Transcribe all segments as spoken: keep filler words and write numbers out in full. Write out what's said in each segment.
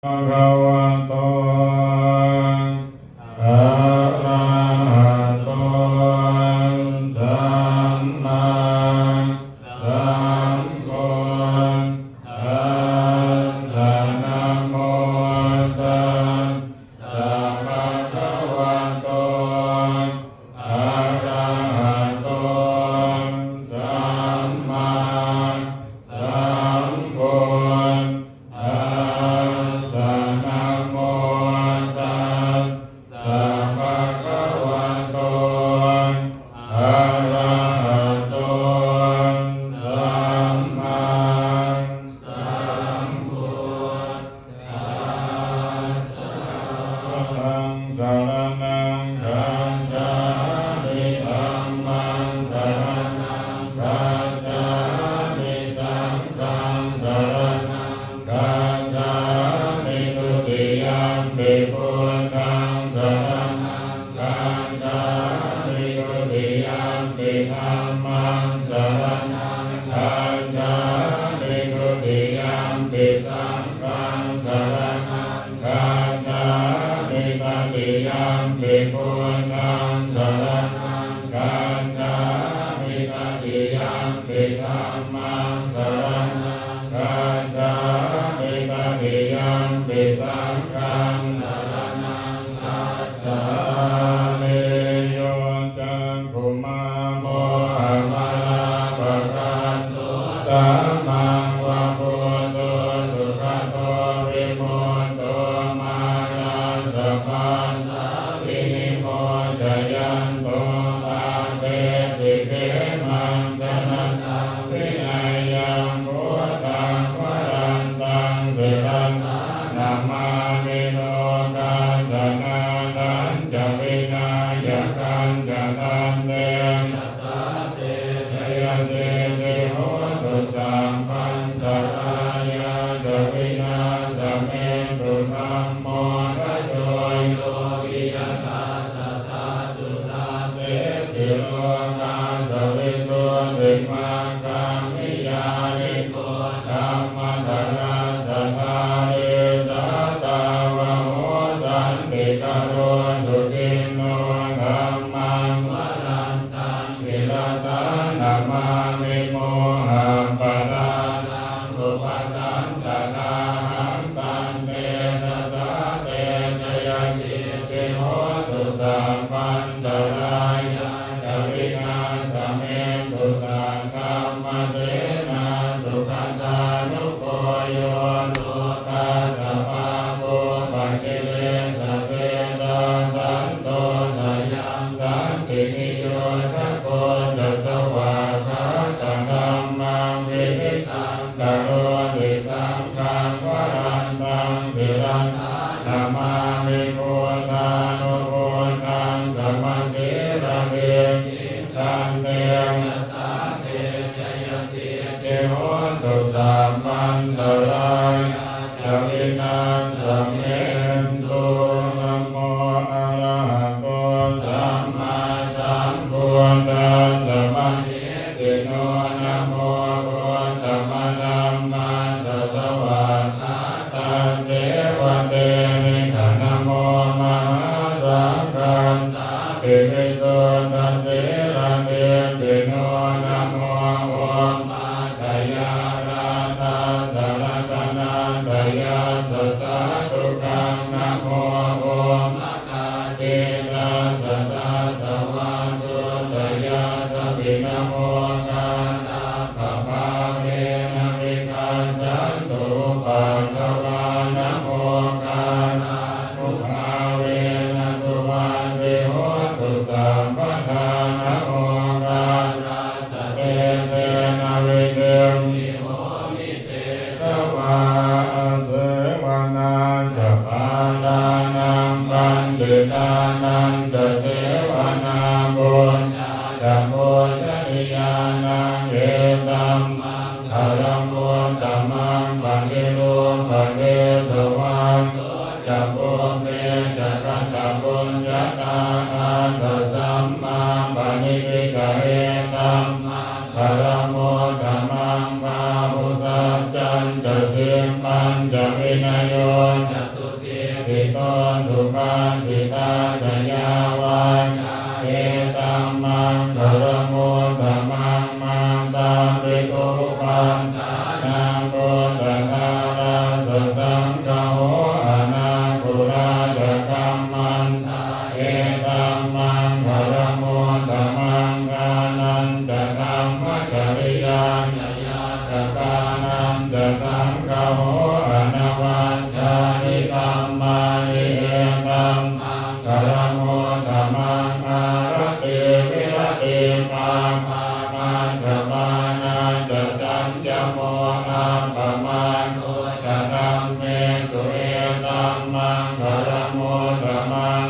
bhagavato arahato sammāsambuddhassa. Namo tassa bhagavato arahato sammāsambuddhassa. Namo tassa bhagavato arahato sammā Buddhaṃ saraṇaṃ gacchāmi. Dhammaṃ saraṇaṃ gacchāmi. Saṅghaṃ saraṇaṃ gacchāmi. Dutiyampi buddhaṃ saraṇaṃ gacchāmi. Dutiyampi dhammaṃ saraṇaṃ gacchāmi. Dutiyampi saṅghaṃ saraṇaṃ gacchāmi. Tatiyampi buddhaṃ saraṇaṃ gacchāmi. Tatiyampi dhammaṃ saraṇaṃ gacchāmi. Tatiyampi saṅghaṃ saraṇaṃ gacchāmi. Yo cakkhumā mohamalāpakaṭṭho, sāmaṃ va buddho sugato vimutto, mārassa pāsā vinimocayanto, pāpesi khemaṃ janataṃ vineyyaṃ. Buddhaṃ varantaṃ sirasā namāmi, lokassa nāthañca vināyakañca. Tantejasā te jayasiddhi hotu, sabbantarāyā ca vināsamentu. Dhammo dhajo yo viya, tassa satthu dassesi lokassa. Visuddhimaggaṃ niyyāniko dhammadharassa dhārī, sātāvaho santikaro suciṇṇo. Dhammaṃ varantaṃ sirasā namāmi, mohappadālaṃ upasantadāhaṃ. Tantejasā te jayasiddhi hotu, sabbantarāyā ca vināsamentu. Saddhammasenā sugatānugo yo, lokassa pāpūpakilesajetā, santo sayaṃ santiniyojako ca, svākkhātadhammaṃ viditaṃ karoti. Saṅghaṃ varantaṃ sirasā namāmi, buddhānubuddhaṃ samasīladiṭṭhiṃ. Tantejasā te jayasiddhi hotu, sabbantarāyā ca vināsamentu. Namo arahato sammāsambuddhassa mahesino. Namo uttamadhammassa, svākkhātasseva tenidha. Namo mahāsaṅghassāpi visuddhasīladiṭṭhino. Namo omātyāraddhassa ratanattayassa, sādhukaṃ. Namo omakātītassa tassa vatthuttayassapi. Namokārappabhāvena vigacchantu upaddavā. Namokārānubhāvena suvatthi hotu sabbadā. Namokārassa tejena vidhimhi homi tejavā. Asevanā ca bālānaṃ, paṇḍitānañca sevanā, pūjā ca pūjanīyānaṃ, etam maṅgalam uttamaṃ. Paṭirūpadesavāso ca, pubbe ca katapuññatā, attasammāpaṇidhi ca, etam maṅgalam uttamaṃ. Bāhusaccañca sippañca, vinayo ca Ito subhāsitā ca yā vācā etammaṅgalamuttamaṃ. Mātāpituupaṭṭhānaṃ puttadārassa saṅgaho anākulā ca kammantā etammaṅgalamuttamaṃ. Dānañca dhammacariyā ca ñātakānañca saṅgaho anavajjāni kammāni etammaṅgalamuttamaṃ. Āratī viratī pāpā majjapānā ca saññamo appamādo ca dhammesu etammaṅgalamuttamaṃ.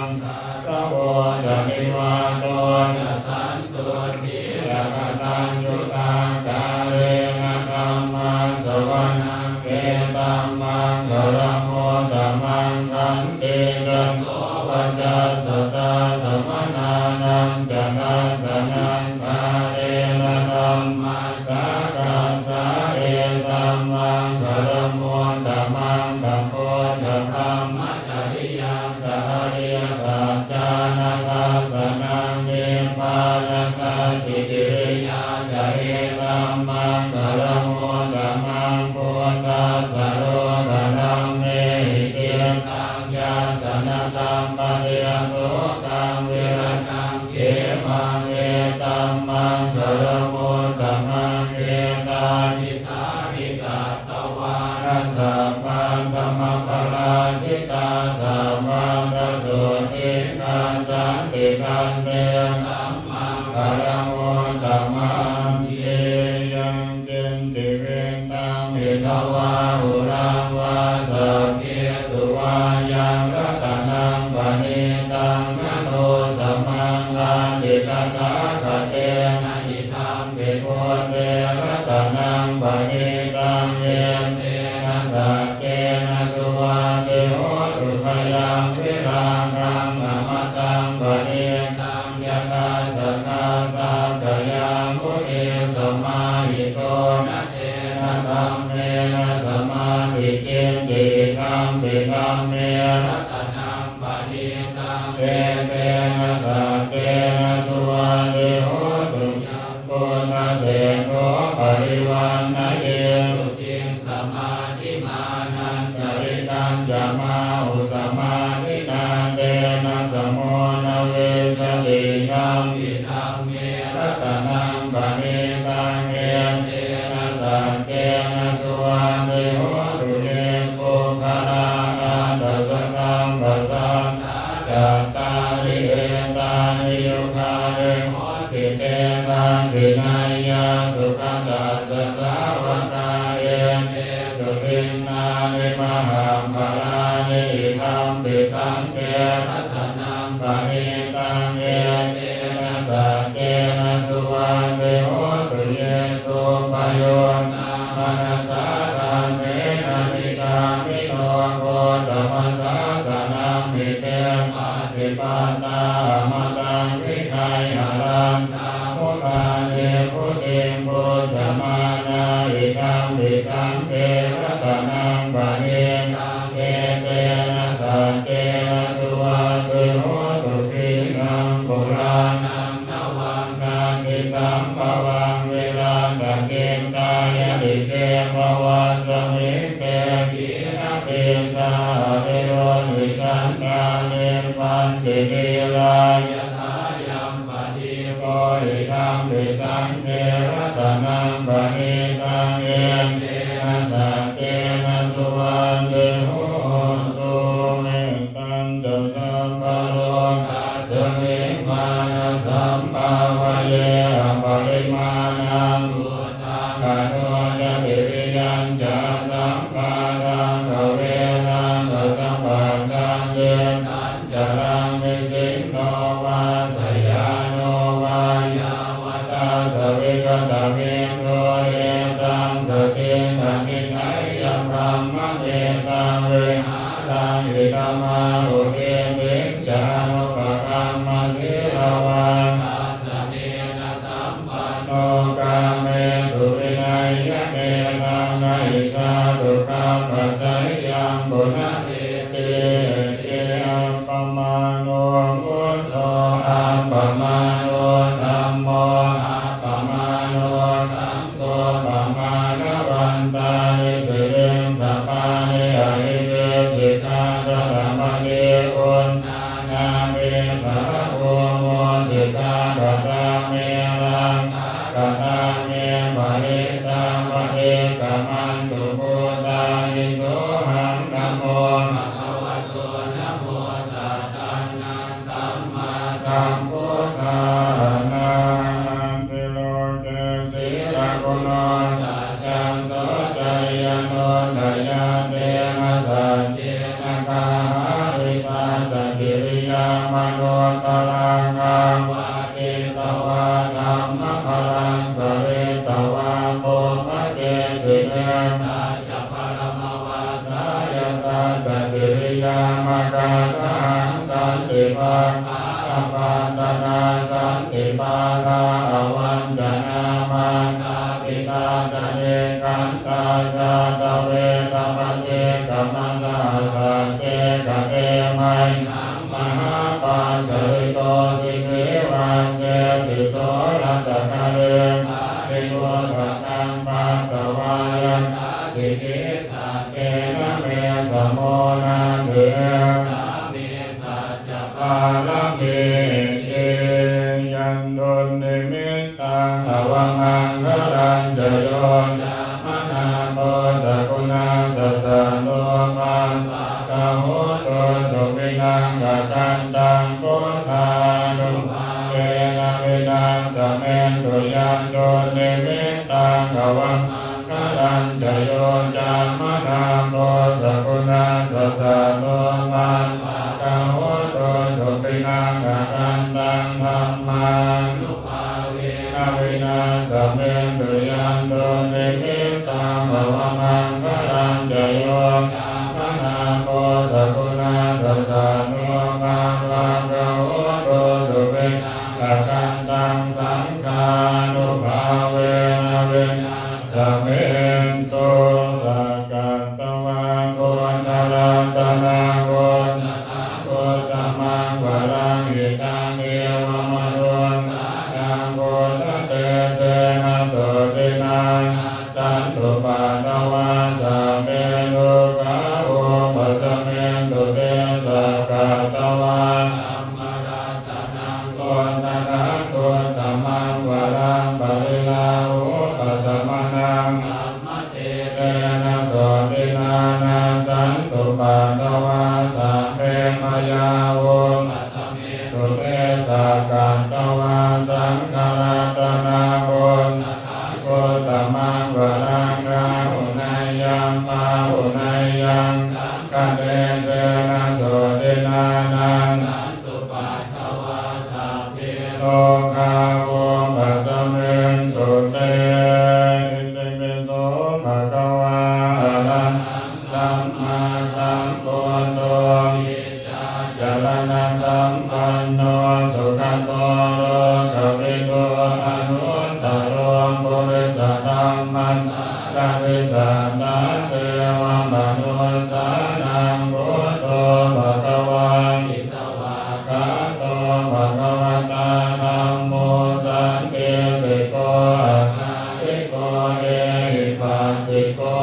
Gāravo ca nivāto ca santuṭṭhī ca kataññutā kālena dhammassavanaṃ etammaṅgalamuttamaṃ. Khantī ca sovacassatā samaṇānañca dassanaṃ kālena dhammasākacchā etammaṅgalamuttamaṃ. Tapo ca brahmacariyaṃ ca ariyasaccāna dassanaṃ nibbānasacchikiriyā ca etammaṅgalamuttamaṃ. Phuṭṭhassa lokadhammehi cittaṃ yassa na kampati asokaṃ virajaṃ khemaṃ etammaṅgalamuttamaṃ. Etādisāni katvāna sabbatthamaparājitā sabbattha sotthiṃ gacchanti tantesaṃ maṅgalamuttamanti. Yaṅkiñci vittaṃ idha vā huraṃ vā saggesu vā yaṃ ratanaṃ paṇītaṃ na no samaṃ atthi tathāgatena idampi buddhe ratanaṃ paṇītaṃ etena saccena suvatthi hotu. Khayaṃ virāgaṃ amataṃ paṇītaṃ yadajjhagā sakyamunī samāhito na tena dhammena samatthi kiñci idampi dhamme ratanaṃ paṇītaṃ etena saccena suvatthi hotu. Yaṃ buddhaseṭṭho parivaṇṇayī suciṃ samādhimānantarikañca māhu samādhinā tena samo na vijjati idampi dhamme ratanaṃ paṇītaṃ etena saccena suvatthi hotu. Ye puggalā aṭṭha sataṃ pasaṭṭhā cattāri etāni yugāni honti te dakkhiṇeyyā sugatassa sāvakā etesu dinnāni mahapphalāni idampi saṅghe ratanaṃ paṇītaṃ etena saccena suvatthi hotu. Ye suppayuttā manasā daḷhena nikkāmino gotamasāsanamhi te pattipattā amataṃ vigayha laddhā mudhā nibbutiṃ bhuñjamānā idampi saṅghe ratanaṃ paṇītaṃ etena saccena suvatthi hotu. Khīṇaṃ purāṇaṃ navaṃ natthi sambhavaṃ virattacittāyatike bhavasmiṃ te khīṇabījā avirūḷhichandā nibbanti dhīrā yathāyampadīpo idampi saṅghe ratanaṃ paṇītaṃ etena saccena suvatthi hotu. Mettañca sabbalokasmiṃ mānasambhāvaye aparimāṇaṃ uddhaṃ adho ca tiriyañca asambādhaṃ averaṃ asapattaṃ. Tiṭṭhañcaraṃ nisinno vā sayāno vā yāvatassa vigatamiddho etaṃ satiṃ adhiṭṭheyya brahmametaṃ vihāraṃ idhamāhu. Diṭṭhiñca anupagamma sīlavā dassanena sampanno kāmesu vineyya gedhaṃ na hi jātu gabbhaseyyaṃ punaretīti. Hārissacchakiriyamanuttaraṃ āvajjitvā dhammabalaṃ saritvā brahmake jine saccabalamavassāya saccakiriyamakāsahaṃ. Santi pakkhāpattanā santi pādā avañcanā mātā pitā ca nikkhantā jātaveda paṭikkama. Saha sacce kate mayhaṃ mahāpajjalito sikhī vajjesi soḷasa karīsāni udakaṃ patvā yathā sikhī saccena me samo natthi. Esā me saccapāramīti. Yandunnimittaṃ avamaṅgalañca yo cāmanāpo sakuṇassa saddo pāpaggaho dussupinaṃ akantaṃ buddhānubhāvena vināsamentu. Yandunnimittaṃ avamaṅgalañca yo cāmanāpo sakuṇassa saddo pāpaggaho dussupinaṃ akantaṃ dhammānubhāvena vināsamentu. Yandunnimittaṃ avamaṅgalañca yo cāmanāpo sakuṇassa saddo pāpaggaho dussupinaṃ akantaṃ saṅghānubhāvena vināsamentu. Sakkatvā buddharatanaṃ osathaṃ uttamaṃ varaṃ hitaṃ devamanussānaṃ buddhatejena sotthinā nassantupaddavā sabbe dukkhā vūpasamentu te. Sakkatvā dhammaratanaṃ osathaṃ uttamaṃ varaṃ pariḷāhūpasamanaṃ dhammatejena sotthinā nassantupaddavā sabbe bhayā vūpasamentu te. Sakkatvā saṅgharatanaṃ osathaṃ uttamaṃ varaṃ āhuneyyaṃ pāhuneyyaṃ saṅghatejena sotthinā nassantupaddavā sabbe rogā vūpasamentu te. Itipi so bhagavā arahaṃ sammāsambuddho vijjācaraṇasampanno sugato lokavidū anuttaro purisadammasārathi satthā devamanussānaṃ buddho bhagavāti. Svākkhāto bhagavatā dhammo sandiṭṭhiko akāliko ehipassiko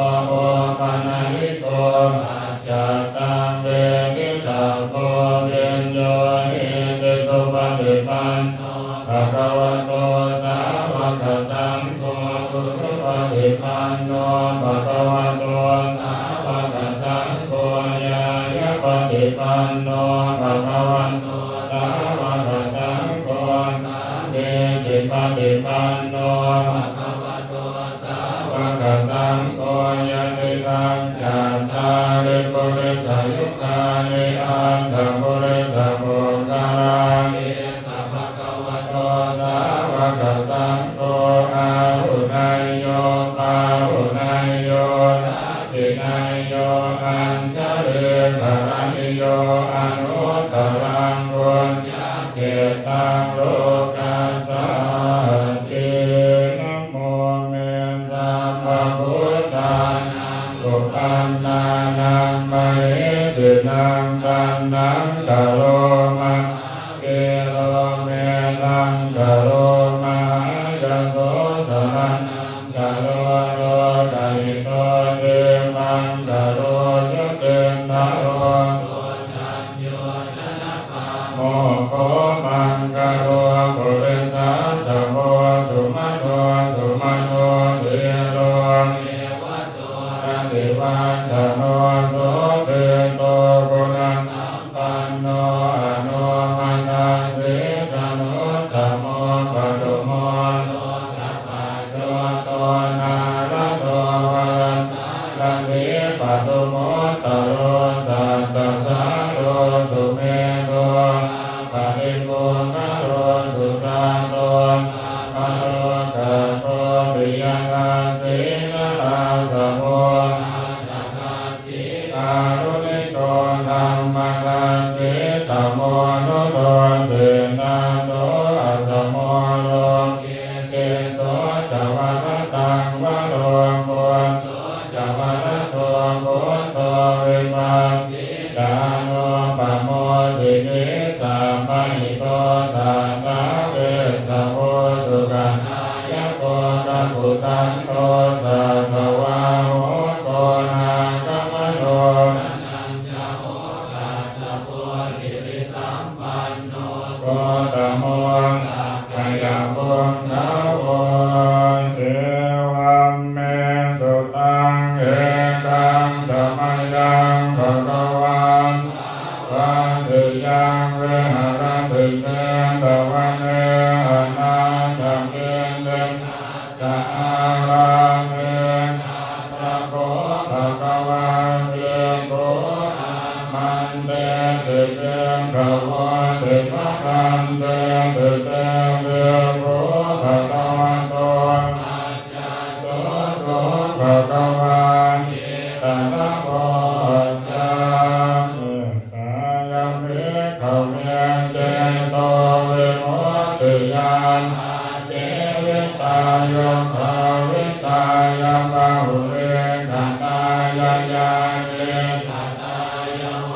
opanayiko paccattaṃ veditabbo viññūhīti. Supaṭipanno bhagavato sāvakasaṅgho, ujupaṭipanno bhagavato sāvakasaṅgho, ñāyapaṭipanno bhagavato sāvakasaṅgho, sāmīcipaṭipanno bhagavato sāvakasaṅgho, yadidaṃ cattāri purisayugāni aṭṭha purisapuggalā, esa bhagavato sāvakasaṅgho, āhuneyyo pāhuneyyo dakkhiṇeyyo añjalikaraṇīyo anuttaraṃ puññakkhettaṃ lokassāti. Namo me sabbabuddhānaṃ uppannānaṃ mahesinaṃ, taṇhaṅkaroma vīro medhaṅkaro mahāyaso, saraṇaṅkaro lokahito, dīpaṅkaro juticcharo, koṇḍañño janapāmokkho, maṅgalo purisāsabho, sumano sumano vīro, rativaḍḍhano sobhito, guṇasampanno anomadassī, januttamo padumo lokapajjoto, nārado varasārathī, padumuttaro satta Dhammadassi tamo nudo, siddhattho asamo loke, tisso ca vadataṃ varo, phusso ca varato buddho, vipassi ca anūpamo sikhī, sabbahito satthā vessabhū, sukhadāyako kakusandho, sātāvaho koṇāgamano, gotamo sakyapuṅgavo. Evaṃ me sutaṃ. Ekaṃ samayaṃ bhagavā sāvatthiyaṃ viharati jetavane anāthapiṇḍikassa ārāme. Tatra kho bhagavā bhikkhū āmantesi bhikkhavoti. Bhadanteti te bhikkhū bhagavato paccassosuṃ. Bhagavā etadavoca: Mettāya bhikkhave cetovimutti ñāṇasēvitāya bhāvitāya bahulīkatāya ñānī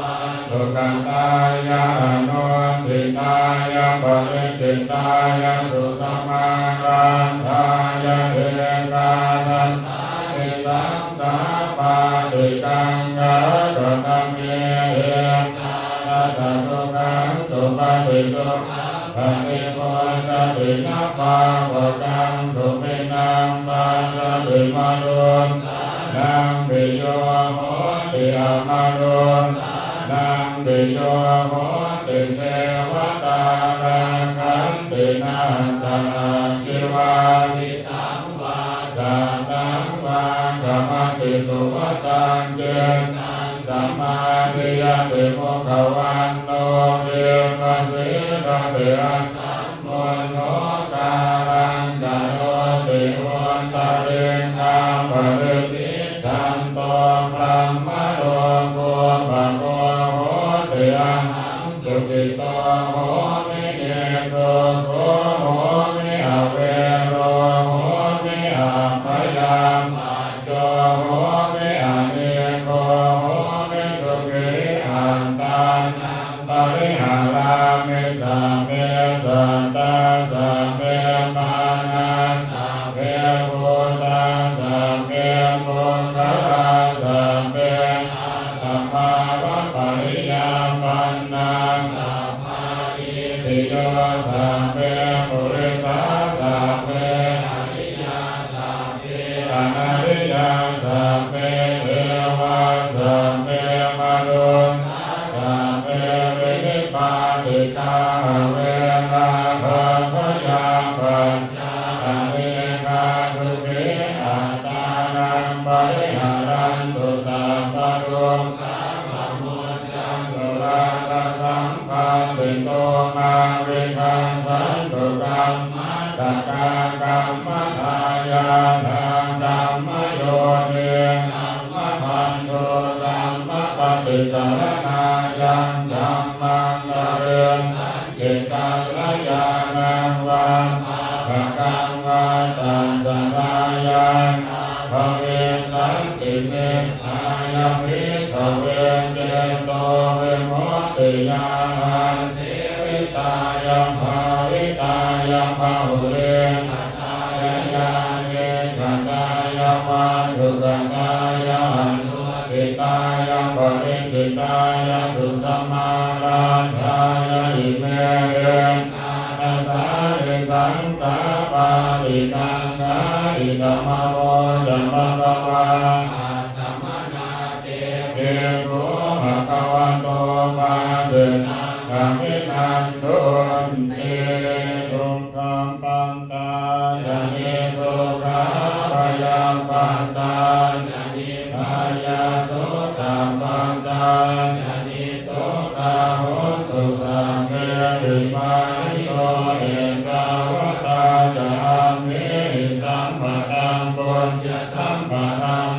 vatthukatāya anuṭṭhitāya pariccittāya susamāraddhāya ekādasānisaṃsā pāṭikaṅkhā. Katame ekādasa? Sukhaṃ supati, sukhaṃ paṭibujjhati, na pāpakaṃ supinaṃ passati, manussānaṃ piyo hoti, amanussānaṃ piyo hoti, devatā rakkhanti, nāssa aggi vā visaṃ vā satthaṃ vā khamati, tuvaṭaṃ cittaṃ samādhiyati, mukhavaṇṇo vippasīdati, asammūḷho kālaṃ karoti, uttariṃ appaṭivijjhanto brahmalokūpago hoti. Ahaṃ sukhito homi, niddukkho homi, avero homi, abyāpajjho homi, anīgho homi, sukhī attānaṃ pariharāmi. Sabbe sattā, sabbe pāṇā, sabbe bhūtā, sabbe puggalā, sabbe attabhāvapariyāpannā, sabbā itthiyo, sabbe purisā, sabbe ariyā, sabbe anariyā, sabbe devā, sabbe manussā, sabbe vinipātikā, averā abyāpajjhā, anīghā sukhī attānaṃ pariharantu. Sabbadukkhā pamuccantu, rakkhasaṃ bandhento mā vigacchantu. Kammassakā kammadāyādā kammayonī kammabandhū kammapaṭisaraṇā, yaṃ dhammaṃ karissanti kalyāṇaṃ vā pāpakaṃ vā, tassa dāyādā bhavissanti. Met tāya bhikkhave cetovimuttiyā āsevitāya bhāvitāya bahulīkatāya ñānīkatāya vatthukatāya anuṭṭhitāya pariccittāya susamāraddhāya ime ekādasānisaṃsā pāṭikaṅkhā. Idamavoca bhagavā. Attamanā te bhikkhū bhagavato bhāsitaṃ abhinandunti. Dukkhappattā ca niddukkhā, bhayappattā ca nibbhayā, sokappattā ca nissokā hontu sabbepi pāṇino. Ettāvatā ca amhehi sambhataṃ puññasampadaṃ